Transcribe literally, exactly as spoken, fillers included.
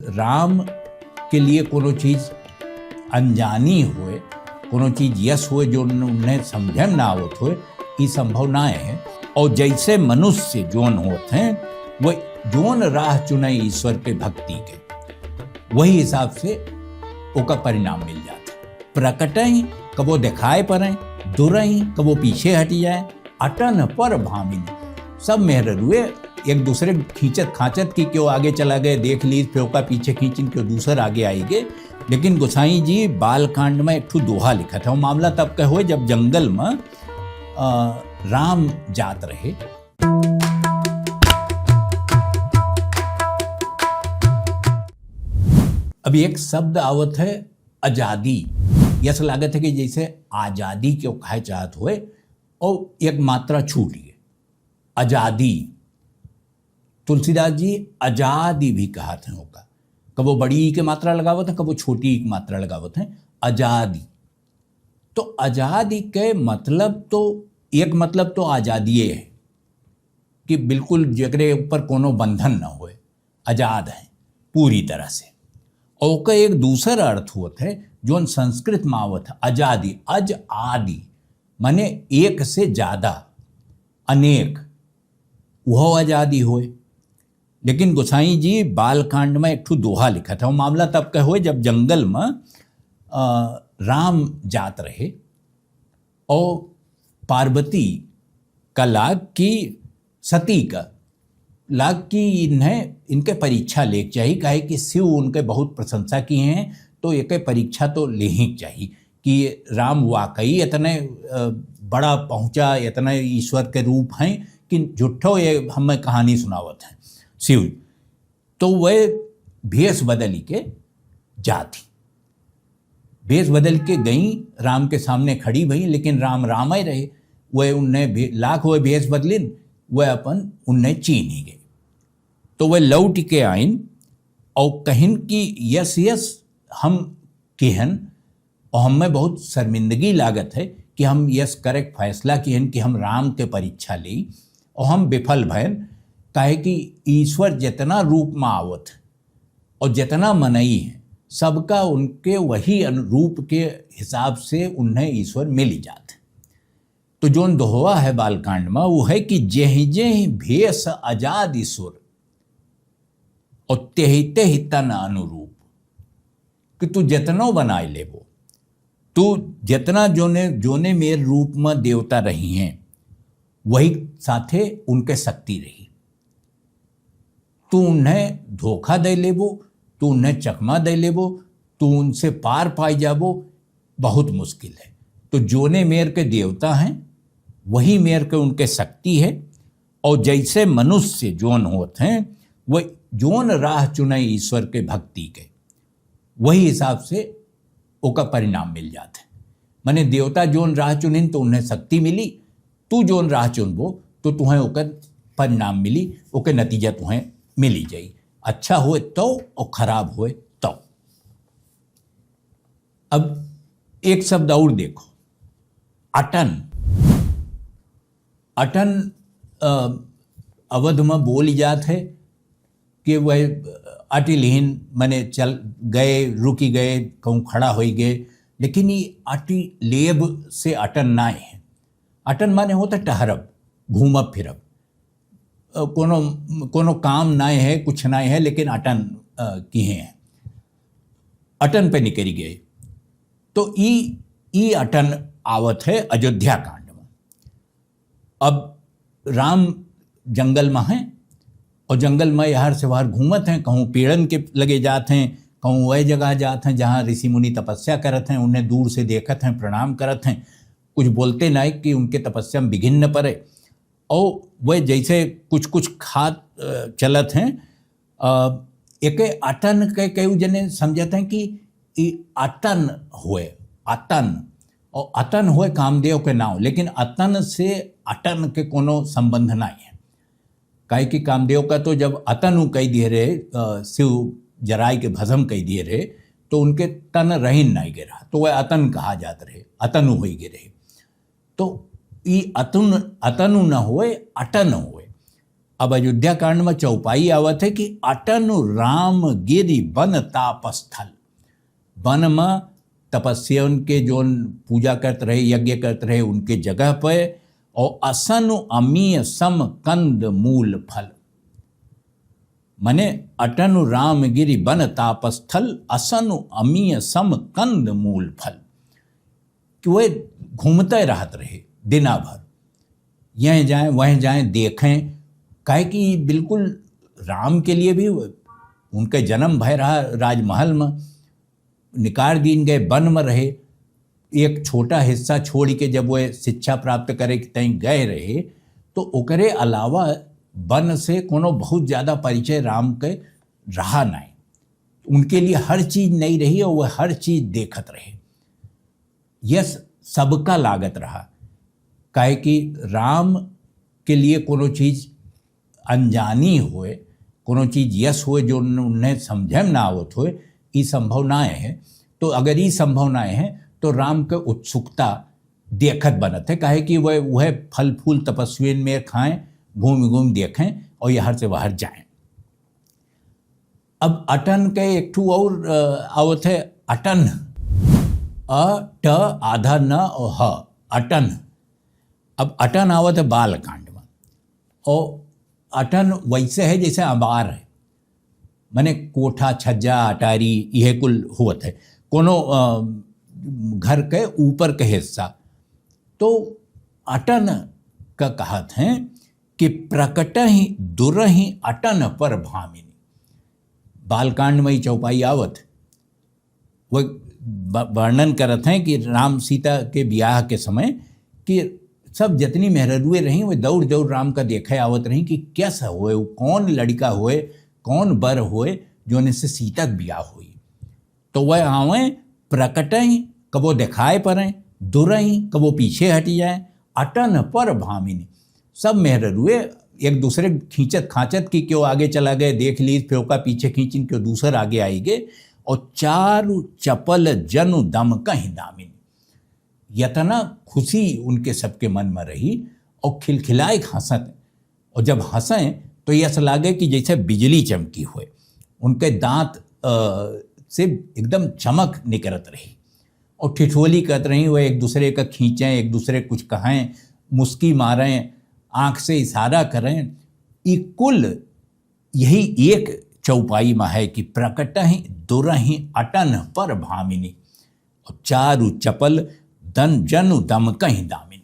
राम के लिए कोनो चीज अनजानी होए, कोनो चीज यस होए जो उन्हें समझे में ना आवत होए, ई संभव ना है। और जैसे मनुष्य जोन होत हैं, वो जोन राह चुने ईश्वर के भक्ति के, वही हिसाब से ओका परिणाम मिल जात है। प्रकटई कबो दिखाए पड़े, दुरई कबो पीछे हट जाए, अटन पर भामिन। सब मेहररुए एक दूसरे खींचत खांचत कि क्यों आगे चला गए, देख ली, फिर ओका पीछे खींचिन, क्यों दूसर आगे आइगे। लेकिन गोसाई जी बालकांड में एक ठो दोहा लिखत है। वो मामला तब के होए जब जंगल में, अ, राम जात रहे। अब एक शब्द आवत है आजादी। यस लागत है कि जैसे आजादी के कहे चाहत होए और एक मात्रा छूट गए, आजादी। तुलसीदास जी आजादी भी कहत हैं ओका, कबो बड़ी ई के मात्रा लगावत हैं, कबो छोटी ई के मात्रा लगावत हैं, आजादी। तो आजादी के मतलब तो, एक मतलब तो आजादिये है कि बिल्कुल जेकरे ऊपर कोनो बंधन न होए, आजाद है पूरी तरह से। और ओकर एक दूसर अर्थ होत है, जोन संस्कृत में आवत है, अजादि, अज आदि, माने एक से ज्यादा, अनेक, वह आजादी होए। लेकिन गोसाई जी बालकांड में एक ठो दोहा लिखत है। वो मामला तब का होए जब जंगल में, अ, राम जात रहे और पार्वती का लाग की, सती का लाग की इन्हें, इनके परीक्षा लेक चाही, काहे कि शिव उनके बहुत प्रशंसा किहे हैं, तो एके परीक्षा तो लेही के चाही कि राम वाकई इतने, अ, बड़ा पहुँचा, इतने ईश्वर के रूप हैं कि झूठो ये हमें कहानी सुनावत हैं शिव। तो वह भेष बदली के जात ही। भेष बदल के गई, राम के सामने खड़ी भई, लेकिन राम रामे रहे। वह उन्हें भे-, लाख वह भेष बदलिन, वह अपन उन्हें चीन्ही गई। तो वह लौट के आइन और कहिन कि यस, यस, हम किहन और हमें बहुत शर्मिंदगी लागत है कि हम यस करेक फैसला किहन कि हम राम के परीक्षा ली और हम विफल भयन, काहे कि ईश्वर जितना रूप में आवत और जितना मनई है, सबका उनके वही अनु-, रूप के हिसाब से उन्हें ईश्वर मिल जात है। तो जोन दोहवा है बालकांड में, वो है कि जेहि जेहि भेष आजादि सुर, और तेहि तेहि तन अनुरूप, कि तू जितनो बनाए लेबो, तू जितना जोने, जोने मेर रूप में देवता रही हैं, वही साथे उनके शक्ति रही। तू उन्हें धोखा दे लेबो, तू उन्हें चकमा दे लेबो, तू उनसे पार पाई जाबो, बहुत मुश्किल है। तो जोने मेर के देवता हैं, वही मेर के उनके शक्ति है, और जैसे मनुष्य जोन होत हैं, वह जोन राह चुने ईश्वर के भक्ति के, वही हिसाब से ओका परिणाम मिल जात है। माने देवता जोन राह चुनिन तो उन्हें शक्ति मिली, तू जोन राह चुनबो तो तुहें ओकर परिणाम मिली, ओके नतीजा तुहें मिली जाई। अच्छा होए तो और खराब होए तो। अब एक शब्द और देखो, अटन। अटन, अ, अवध में बोली जात है कि वह अटि लिहिन, माने चल गए, रुकि गए, कहूँ खड़ा होई गए, लेकिन ये अटि लेब से अटन नाय है। अटन माने होता टहरब, घूमब फिरब। अ, कोनो, कोनो काम नाय है, कुछ नाय है, लेकिन अटन, अ, किहे हैं, अटन पे निकरि गए। तो ई, ई अटन आवत है अयोध्या कांड में। अब राम जंगल में हैं और जंगल में यहर से वहर घूमत हैं, कहूँ पेड़न के लगे जात हैं, कहूँ वह जगह जात हैं जहाँ ऋषि मुनि तपस्या करत हैं, उन्हें दूर से देखत हैं, प्रणाम करत हैं, कुछ बोलते नाय कि उनके तपस्या में विघ्न न पड़े। और वह जैसे कुछ कुछ खात, अ, चलत हैं, अ, एके अटन के केहू जने समझत हैं कि ई अतन होए, अतन, और अतन होए कामदेव के नाव, लेकिन अतन से अटन के कोनो संबंध नाय है। काहे कि कामदेव का तो जब अतन उ कई दिए रहे, अ, शिव जराय के भस्म कई दिए रहे, तो उनके तन रहिन नाय गे रहा, तो वह अतन कहा जात रहे, अतनु होई गे रहे। तो ई अतुन, अतनु न होए, अटन होए। अब अयोध्या कांड में चौपाई आवत है कि अटन राम गिरि बन तापस्थल। वन में तपस्वियन के जोन पूजा करत रहे, यज्ञ करत रहे, उनके जगह पे, और असन अमीय सम कंद मूल फल। मने अटन राम गिरि बन तापस्थल, असन अमीय सम कंद मूल फल। कि वह घूमते रहत रहे दिना भर, यह जाएं, वह जाएं, देखें, काहे कि बिल्कुल राम के लिए भी उनके जन्म भय रहा राजमहल में, निकार दीन गए, वन में रहे, एक छोटा हिस्सा छोड़ के जब वह शिक्षा प्राप्त करे के तई गए रहे, तो ओकरे अलावा वन से कोनो बहुत ज्यादा परिचय राम के रहा नहीं। उनके लिए हर चीज नई रही और वह हर चीज देखत रहे। यस सबका लागत रहा, काहे कि राम के लिए कोनो चीज अनजानी होए, कोनो चीज यस होए जो उन-, उन्हें समझे में ना आवत होए, ई संभव ना है। तो अगर ई संभव ना है, तो राम के उत्सुकता देखत बनत है, काहे कि वह, वह फल फूल तपस्वियन में खाएं, घूम घूम देखें और यहाँ से वहाँ जाएं। अब अटन के एक ठू और, अ, आवत है, अटन, अ, ट, आधा न और ह, अटन। अब अटन आवत है बालकांड में, और अटन वैसे है जैसे अंबार है, माने कोठा, छज्जा, अटारी, यह कुल होत है, कोनो, अ, घर के ऊपर के हिस्सा। तो अटन का कहत हैं कि प्रकटहि दुरहि अटन पर भामिनी। बालकांड में ही चौपाई आवत, वह ब-, वर्णन करत हैं कि राम सीता के ब्याह के समय कि सब जितनी मेहररुए रहीं, वह दौड़ दौड़ राम का देखे आवत रहीं कि कैसा होए, वो कौन लड़का होए, कौन बर होए, जो इनसे सीता के ब्याह होई। तो वह आवें, प्रकटई, कबो देखाए परें, दुरई, कबो पीछे हटी जाए, अटन पर भामिनी। सब मेहररुए एक दूसरे खींचत खांचत कि क्यों आगे चला गए, देख ली, फिर ओका पीछे खींचिन, क्यों दूसर आगे आई गए, और चारु चपल जनु दम कहीं दामिनी। यतना खुशी उनके सबके मन में रही और खिलखिलाए हंसत। और जब हंसें तो यस लागे कि जैसे बिजली चमकी होए। उनके दांत, अ, से एकदम चमक निकरत रही और ठिठोली करत रही। वह एक दूसरे का खींचें, एक दूसरे कुछ कहें, मुस्की मारें, आंख से इशारा करें। ई कुल यही एक चौपाई में है कि प्रकटहि दुरहि अटन पर भामिनी और चारु चपल दन जनु दम कहीं दामिनी।